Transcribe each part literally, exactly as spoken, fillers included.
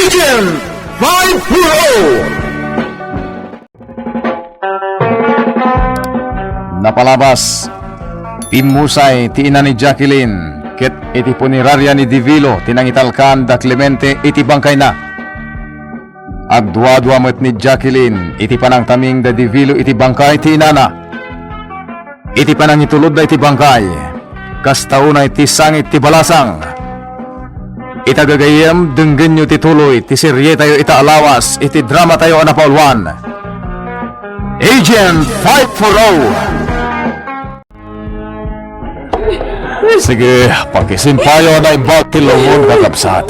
Agent five four oh! Napalabas, pimmusay ti ina ni Jacqueline, ket iti puneraria ni Divilo ti nangitalkan da Clemente iti bangkayna. Agduadua met ni Jacqueline iti panangtaming da Divilo iti bangkay ti inana. Iti panangitulodda iti bangkay, kasta unay ti sangit ti balasang. Ita gagayyem, denggenyo ti tuloy ti serietayo ita a lawas iti dramatayo a napauluan, Agent five four oh. Sige, pakisimpayo a naimbag ti lungon, kakabsat.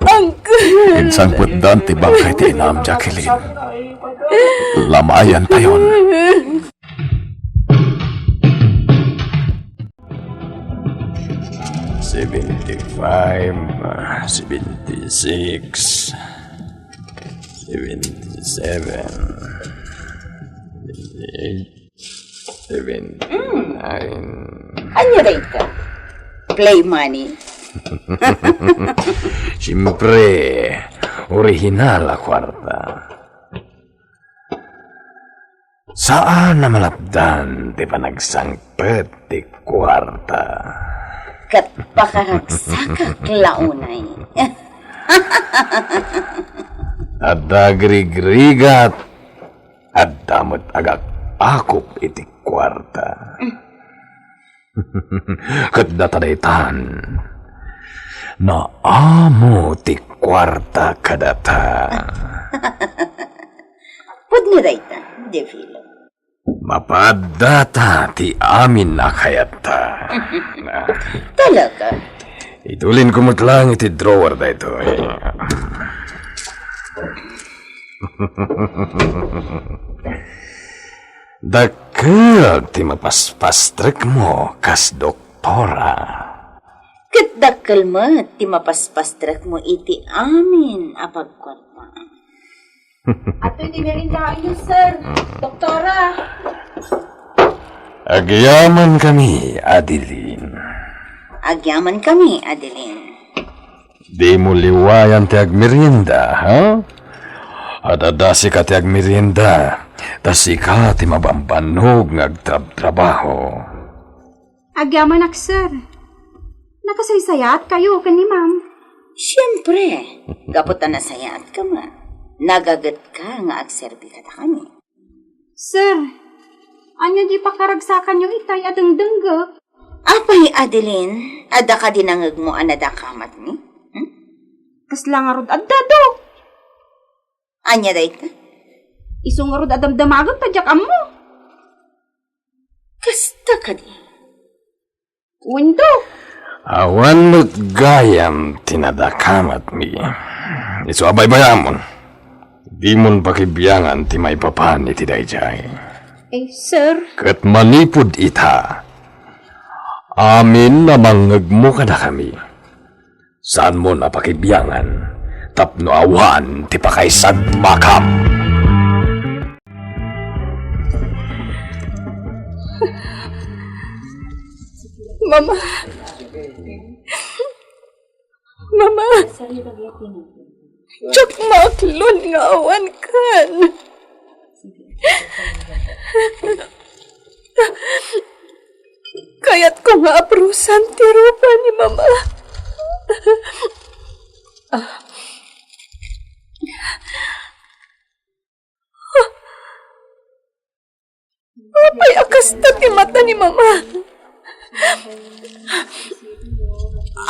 Uncle. Insangpetdan ti bangkay ti inam, Jacqueline. Lamayantayon. Seventy-five, seventy-six, seventy-seven, seventy-eight, seventy-nine. Ania dayta? Play money? Siyempre, orihinal a kuarta. Saan a malapdan ti panagsangpet ti kuarta. Ket pakaragsakak la unay. Adda agrigrigat, adda met agak-akop iti kuarta. Ket data daytan, naamo ti kuarta kadata. Pudno dayta, Devilo. Mapaddata ti amin a kayatta. Talaga? Itulinko met lang iti drawer daytoy. Dakkel ti mapaspastrekmo kas doktora. Ket dakkel met ti mapaspastrekmo iti amin a pagkuartaan. Atoy ti meriendaenyo, sir. Doktora. Agyamankami, Adeline. Agyamankami, Adeline. Dimo liwayan ti agmerienda, ha? Adda sika ti agmerienda, ta sika ti mabambannog nga agtrabtrabaho. Agyamanak, sir. Nakasaysayaatkayo ken ni ma'am. Siempre, gapu ta nasayaatka met, nagagetka nga agserbi kadakami. Sir, ania di pakaragsakanyo itay a dengdengngeg? Apay, Adeline, adda kadi nangngegmo a nadakamatmi? Hmm? Kasla ngarud adda, Dok. Ania dayta? Isu ngarud a damdamagek ta diak ammo. Kasta kadi? Wen, Dok. Awan met gayam ti nadakamatmi. Isu a baybayamon, dimon pakibiangan ti maipapan iti daydiay. Eh, sir. Ket manipud ita, amin a mangngegmo kadakami, saanmon a pakibiangan tapno awan ti pakaisagmakam. Mama. Mama. Diak maaklon nga awankan. Kayatko nga apurosan ti rupa ni Mama. Apay a kasta ti mata ni Mama?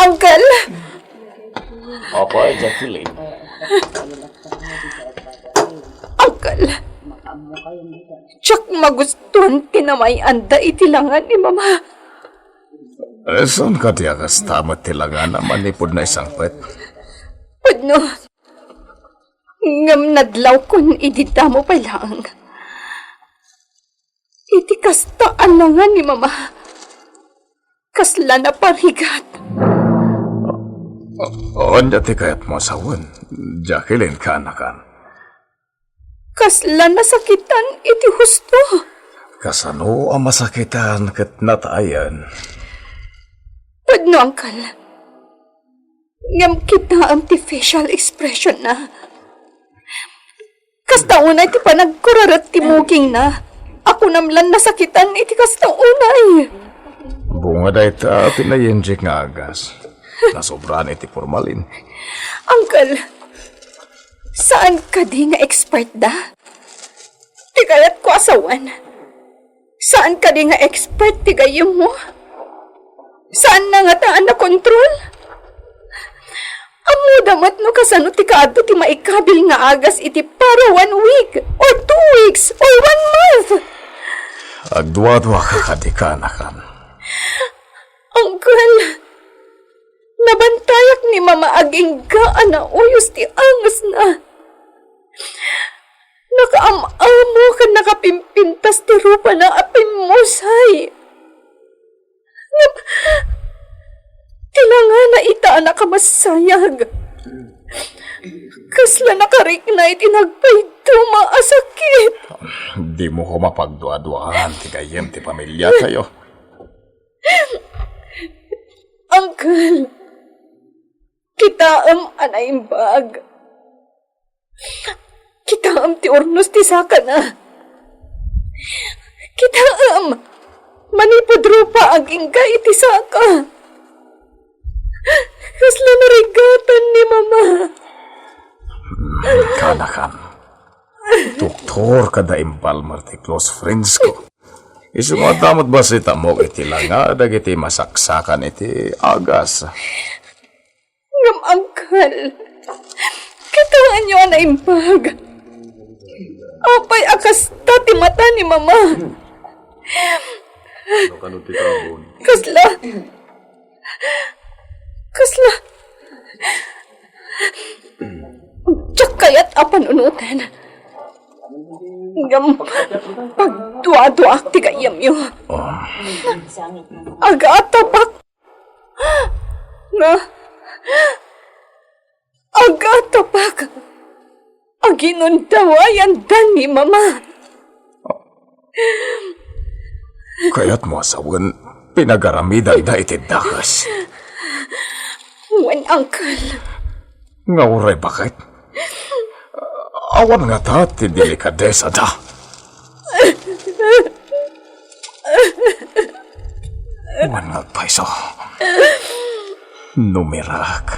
Uncle! Apay, Jacqueline. Uncle, diak magustuan ti namay-anda iti langan ni Mama. Saan kadi a kasta met ti langanna manipud naisangpet? Pudno. Ngem nadlawkon idi damo pay laeng. Iti kasta a langan ni Mama, kasla naparigat. Ania ti kayatmo a sawen, Jacqueline, kaanakan? Kasla nasakitan iti husto. Kasano a masakitan ket natayen? Pudno, Uncle. Ngem kitaem ti facial expression na. Kasta unay ti panagkuraret ti mukingna. Akunam lan nasakitan iti kasta unay. Bunga dayta ti nayenjek nga agas. Nasobraan iti formalin. Uncle, saan kadi nga expert da? Ti kayatko a sawen, saan kadi nga expert ti gayyemmo? Saanna ngata a nakontrol? Ammoda met no kasano ti kaadto ti maikabil nga agas iti para one week, or two weeks, or one month? Agduadua ka kadi, kaanakan. Uncle, nabantayak ni Mama agingga a nauyos ti angesna. Nakaam-amo ken nakapimpintas ti rupana a pimmusay. Ngem ti langana ita a nakamassayag. Kasla nakarikna iti nagpayduma a sakit. Dimo koma pagduaduaan ti gayyem ti pamiliatayo. Uncle, kitaem a naimbag. Kitaem ti urnos ti sakana. Kitaem manipud rupa agingga iti saka. Kasla narigatan ni Mama. Hmm, kaanakan. Doktor kada embalmer ti close friends ko. Isu nga adda met bassit ammok iti langa dagiti masaksakan iti agas. Ngem, Uncle, kitaenyo a naimbag. Apay a kasta ti mata ni Mama? Kasla, kasla, diak kayat a panunoten. Ngem, pagduaduaak ti gayyemyo. Agatapak nga agatapak a ginundawayanda ni Mama. Kayatmo a sawen, pinagaramidanda iti dakes. Wen, Uncle. Nga uray baket? Awan ngata ti delikadesada. Wen nga agpayso. Numirak.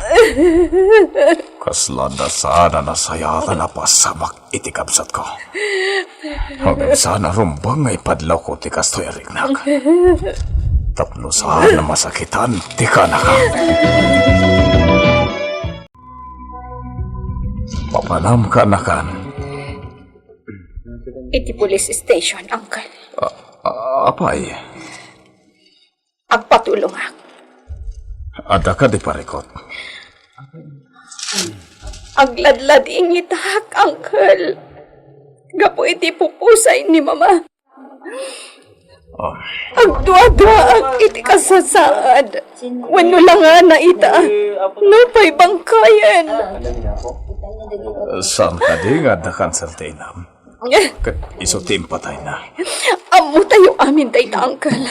Kasla saan a nasayaat a napasamak iti kabsatko. Ngem saan a rumbeng nga ipadlawko ti kastoy a riknak. Tapno saan a masakitan ti kaanakan. Papanam, kaanakan. Iti police station, Uncle. A-, a-, apay? Agpatulongak. Adda kadi parikut? Agladladingitak, Uncle. Gapu iti pupusay ni Mama. Oh. Agduaduaak iti kasasaad. Wenno langana ita. Nupay bangkayen. Saan kadi nga adda kanser ti inam? Ket isu ti impatayna. Ammotayo amin dayta, Uncle.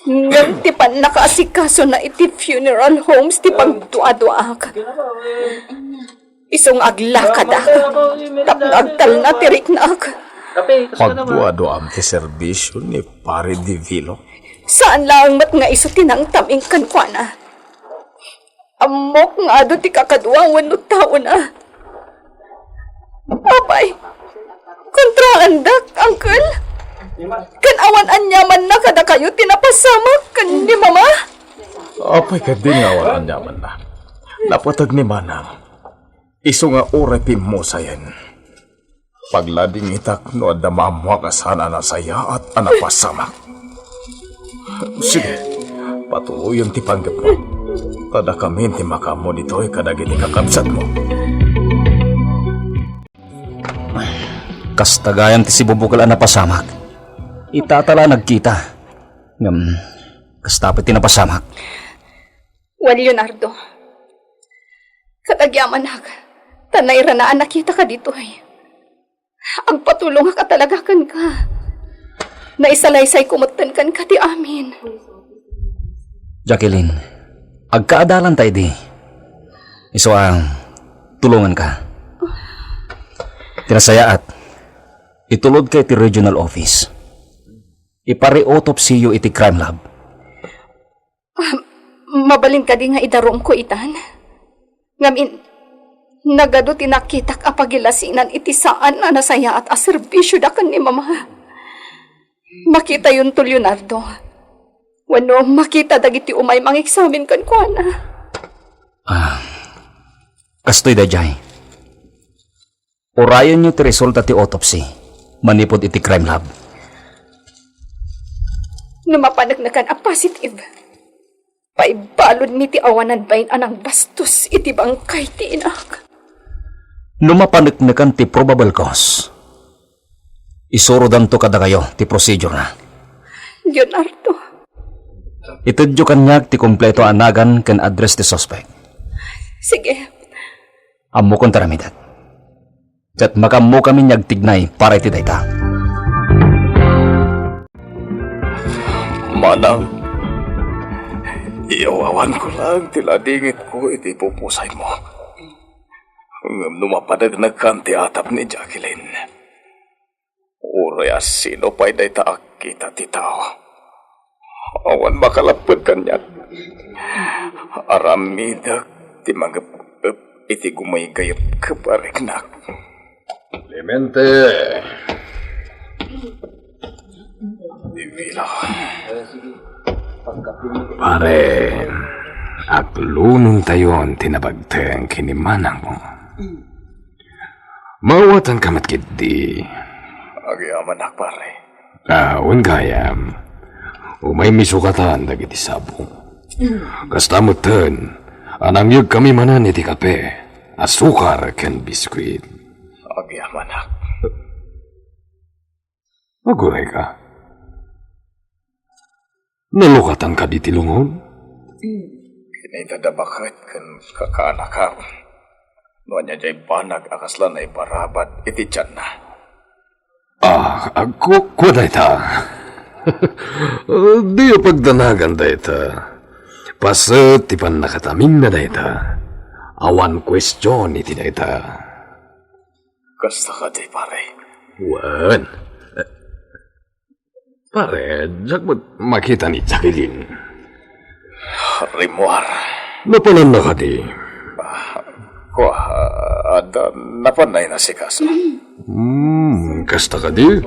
Ngem ti pannakaasikasona iti funeral homes ti pagduaduaak. Isu nga aglakadak tapno agtalna ti riknak. Pagduaduam ti serbisio ni Pare Divilo. Saan laeng met nga isu ti nangtaming kenkuana. Ammok nga adu ti kakadua wenno taona. Apay, kontraandak, Uncle? Ken awan aniamanna kadakayo ti napasamak ken ni Mama? Apay kadi nga awan aniamanna? Napateg ni Manang. Isu nga uray pimmusayen. Pagladingitak no adda maammoak a saan a nasayaat a napasamak. Sige, patuloyem ti panggepmo. Ta dakamin ti makaammo ditoy kadagiti kakabsatmo. Kasta gayam ti sibubukel a napasamak. Itata la nagkita. Ngem, kasta pay ti napasamak. Wen, Leonardo, kadagyamannak, ta nairana a nakitaka ditoy. Agpatulongak a talaga kenka. Naisalaysayko metten kenka ti amin. Jacqueline, agkaadalan ta idi. Isu a, tulonganka. Ti nasayaat, itulodka iti regional office. Ipari-autopsyyo iti crime lab. Ah, mabalin kadi nga idarumko itan? Ngamin, nagadu ti nakitak a pagilasinan iti saan a nasayaat a serbisyoda ken ni Mama. Makitayonto, Leonardo. Wenno makita dagiti umay mangeksamin kenkuana. Ah, kastoy daydiay. Urayonyo ti resulta ti autopsy manipud iti crime lab. No mapaneknekan a positive, paibaludmi ti awanan bain a nangbastos iti bangkay ti inak. No mapaneknekan ti probable cause, isurodanto kadakayo ti prosedurna. Leonardo. Itedyo kaniak ti kompleto a nagan ken address ti suspect. Sige. Ammokon ti aramidek. Ket makaammokamin nga agtignay para iti dayta. Manang, iyawawanko lang ti ladingitko iti pupusaymo. Ngem no mapaneknekan ti atap ni Jacqueline, uray a sino pay dayta a kita ti tao, awan makalapped kaniak. Aramidek ti mangep-ep iti gumaygayep ket pariknak. Clemente. Divilo. Pare, aklonontayon ti nabagteng ken ni manangmo. Maawatanka met ketdi. Agyamanak, pare. Ah, wen gayam, umaymi sukatan dagiti sabong. Kasta metten a nangyegkami manen iti kape, asukar ken biskuit. Agyamanak. Agurayka. Nalukatan kadi ti lungon? Kinita da baket ken kakaanakak no ania diay banag a kasla naibarabad iti tianna. Ah, agku-, kua dayta. Diyo pagdanagan dayta. Paset ti pannakataminna dayta. Awan kuestion iti dayta. Kasta kadi, pare? Wen. Pare, diak met makita ni Jacqueline. Rimmuar. Napananna kadi? Ah, kua, adda napanna inasikaso. Hmm, kasta kadi?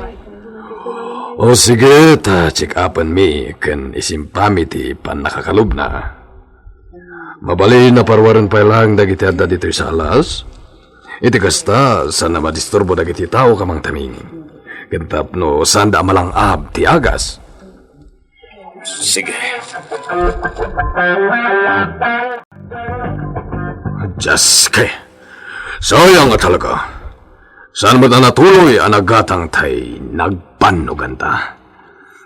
O sige, ta check-upenmi ken isimpami ti pannakakalubna. Mabalin a paruaren pay laeng dagiti adda ditoy sa alas. Iti kasta, saan a madisturbo dagiti tao, Kamangtaming. Ken tapno saanda a malang-ab ti agas. Sige. Dios, kay. Sayang a talaga. Saan met a natuloy a nagatang tay nagbannoganta.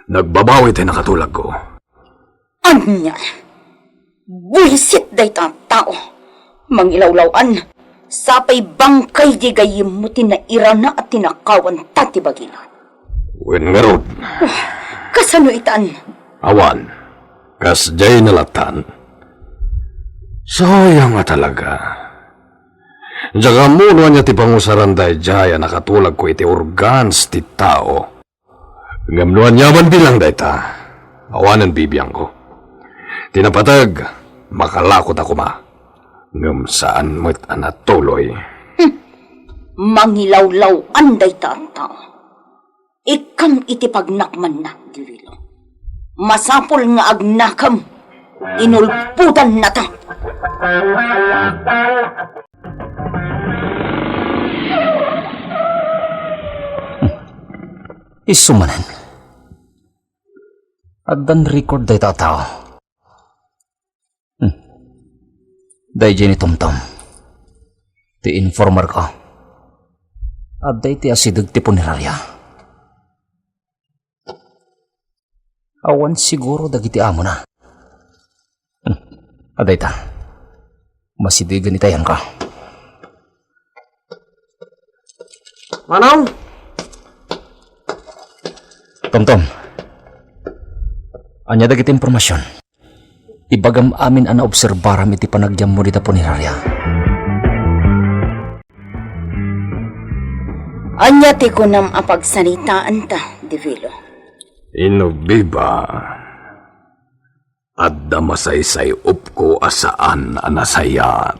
Nagbabawi tay nakatulagko. Ania? Buisit dayta a tao. Mangilawlaw-an. Sapay bangkay diay gayyemmo ti nairana a tinakawan ta ti bagina. Wen ngarud. Kasano itan? Awan. Kasdiay nalatan. Sayang a talaga. Diak ammo no ania ti pangusaran daydiay a nakatulagko iti organs ti tao. Ngem no aniaman bilang dayta, awanen bibiangko. Ti napateg, makalako ta koma. Ngem saan met a natuloy. Hmm. Mangilawlaw-an dayta a tao. Ikkam iti pagnakmanna, Divilo. Masapul nga agnakem. Inulbodannata. Isu manen. Addan record dayta a tao. Hmm. Daydiay ni Tomtom. Ti informer ko. Adda iti asideg ti puneraria. Awan siguro dagiti amona. Hmm. Adayta. Masidegen itayanka. Manong! Tomtom. Ania dagiti impormasion? Ibagam amin a naobserbaram iti panagyanmo dita punerarya. Ania ti kunam a pagsalitaanta, Divilo? Ino, Biba, adda masaysay-opko a saan a nasayaat.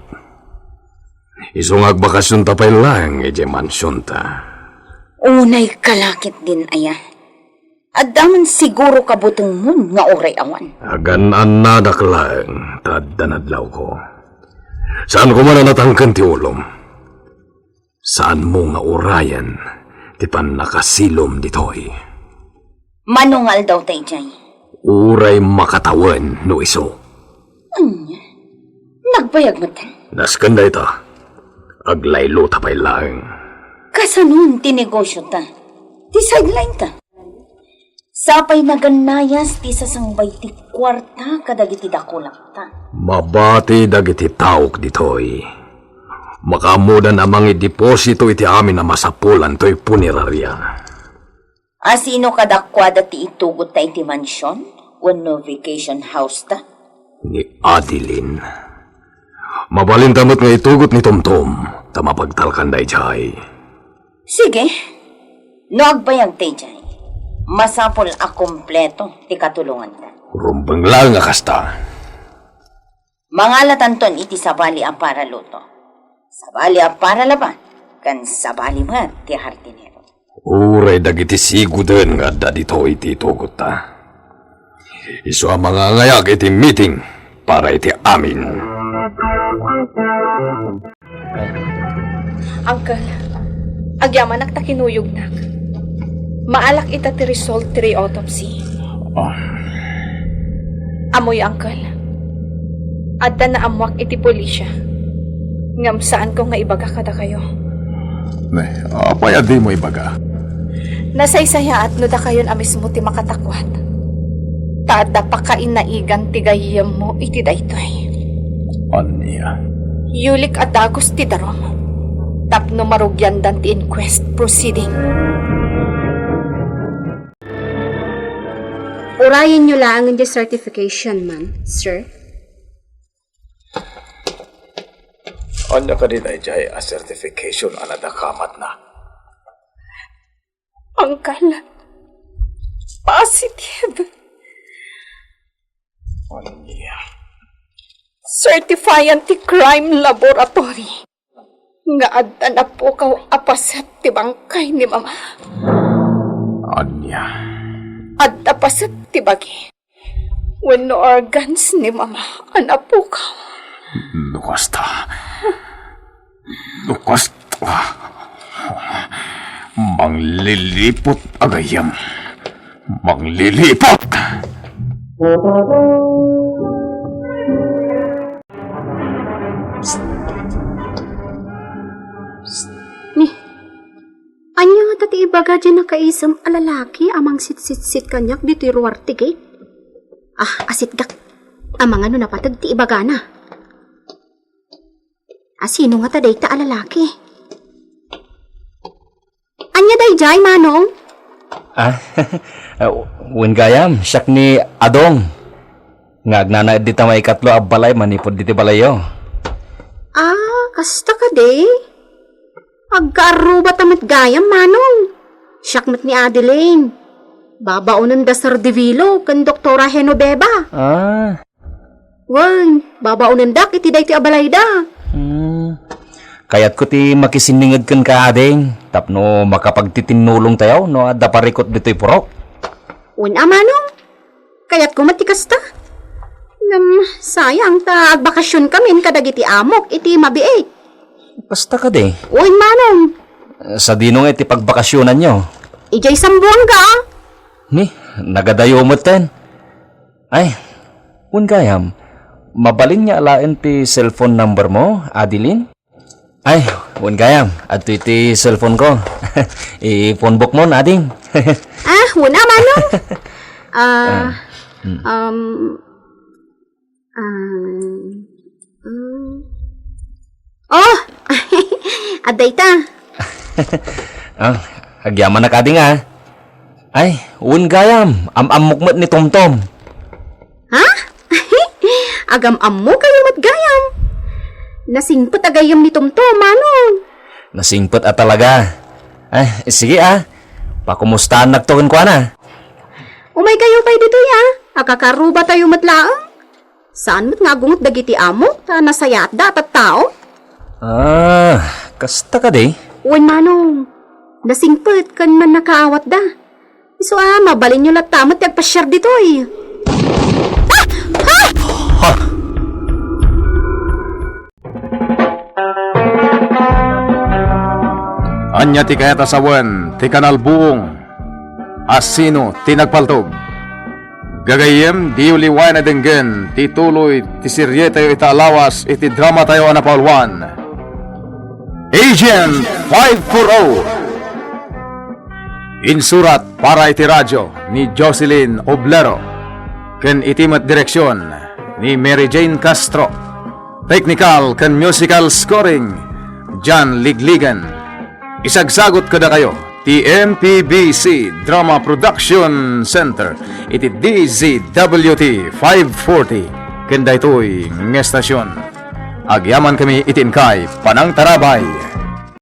Isu nga agbakasionta pay laeng idiay mansionta. Unay kalakit din aya. Adda man siguro kabutengmon nga uray awan. Agan-annadak laeng ta adda nadlawko. Saanko man a natangken ti ulom. Saanmo nga urayen ti pannakasilom ditoy. Mano nga aldaw ta idiay? Uray makatawen no isu. Ania? Nagbayag met? Nasken dayta. Aglaylota pay laeng. Kasanon ti negosiota? Ti sideline ta? Sapay nagannayas ti sasangbay ti kuarta kadagiti dakulakta. Mabati dagiti taok ditoy. Makaammodan a mangideposito iti amin a masapulan toy punerarya. A sino kadakuada ti itugotta iti mansion wenno vacation house ta? Ni Adeline. Mabalinta met nga itugot ni Tomtom ta mapagtalkanda idiay. Sige. No agbayag ta idiay, masapul a kompleto ti katulonganda. Rumbeng laeng a kasta. Mangalatanton iti sabali a para luto, sabali a para laban, ken sabali met ti hardinero. Uray dagiti sigoden nga adda ditoy iti itugotta. Isu a mangangayak iti meeting para iti amin. Uncle, agyamanak ta kinuyognak. Maalak ita ti result ti re-autopsy. Ah. Ammoyo, Uncle. Adda naammoak iti pulisya. Ngem saanko nga ibaga kadakayo. Ne, apay a dimo ibaga? Nasaysayaat no dakayon a mismo ti makatakuat. Ta adda pakainaigan ti gayyemmo iti daytoy. Ania? Yulik a dagus ti darum tapno marugiandan ti inquest proceeding. Urayenyo laengen diay certification, ma'am, sir. Ania kadi daydiay a certification a nadakamatna? Uncle, positive. Ania? Certifyan ti crime laboratory nga adda napukaw a paset ti bangkay ni Mama. Ania? Adda paset ti bagi wenno organs ni Mama a napukaw. No kasta, no kasta, mangliliput a gayyem. Mangliliput! Ni, ania ngata ti ibaga diay nakaisem a lalaki a mangsitsitsit kaniak ditoy ruar ti gate? Ah, asitgak. Amangan no napateg ti ibagana. A, sino ngata dayta a lalaki? Ania daydiay, Manong? Ah, wen gayam, siak ni Adong. Nga agnanaed dita maikatlo a balay manipud diti balayyo. Ah, kasta kadi? Agkaarrubata met gayam, Manong. Siak met ni Adeline. Babaonenda Sir Divilo ken Doktora Genoveva. Ah. Wen, babaonendak iti daytoy a balayda. Hmm. Kayatko ti makisinninged kenka, ading, tapno makapagtitinnulongtayo no adda parikut ditoy purok. Wen a, Manong. Kayatko met ti kasta. Ngem, sayang ta agbakasionkamin kadagiti amok iti mabiit. Kasta kadi? Wen, Manong. Sadino nga iti pagbakasionanyo? Idiay Zamboanga. Ni, nagadayo metten. Ay, wen gayam, mabalin nga alaen ti cellphone number mo, Adeline? Ay, wen gayam, adtoy ti cellphone ko. I-phonebook mon, ading. Ah, wen a, Manong. Ah, Ah, mm. um, ah, ah. Oh, adda ita. Ah, agyamanak, ading, ah. Ay, wen gayam, am-ammok met ni Tomtom. Ha? Agam-ammokayo met gayam. Nasingpet a gayyem ni Tomtom, Manong. Nasingpet a talaga. Eh, sige a. Pakumustaannakto kenkuana. Umaykayo pay ditoy a. Akakarrubatayo met laeng. Saan met nga agunget dagiti amok ta nasayaatda a tattao? Ah, kasta kadi? Wen, Manong. Nasingpet ken mannakaawatda. Isu a, mabalinyo latta met ti agpasiar ditoy. Ania ti kayat a sawen ti kanalbuong? A sino ti nagpaltog? Gagayyem, diyo liwayan a denggen ti tuloy ti serietayo ita a lawas iti dramatayo a napauluan, Agent five four oh. Insurat para iti radyo ni Jocelyn Oblero, ken iti met direksion ni Mary Jane Castro. Technical ken musical scoring, John Ligligan. Isagsagot kadakayo ti M P B C Drama Production Center iti D Z W T five forty ken daytoy nga estasion. Agyamankami iti inkay panangtarabay.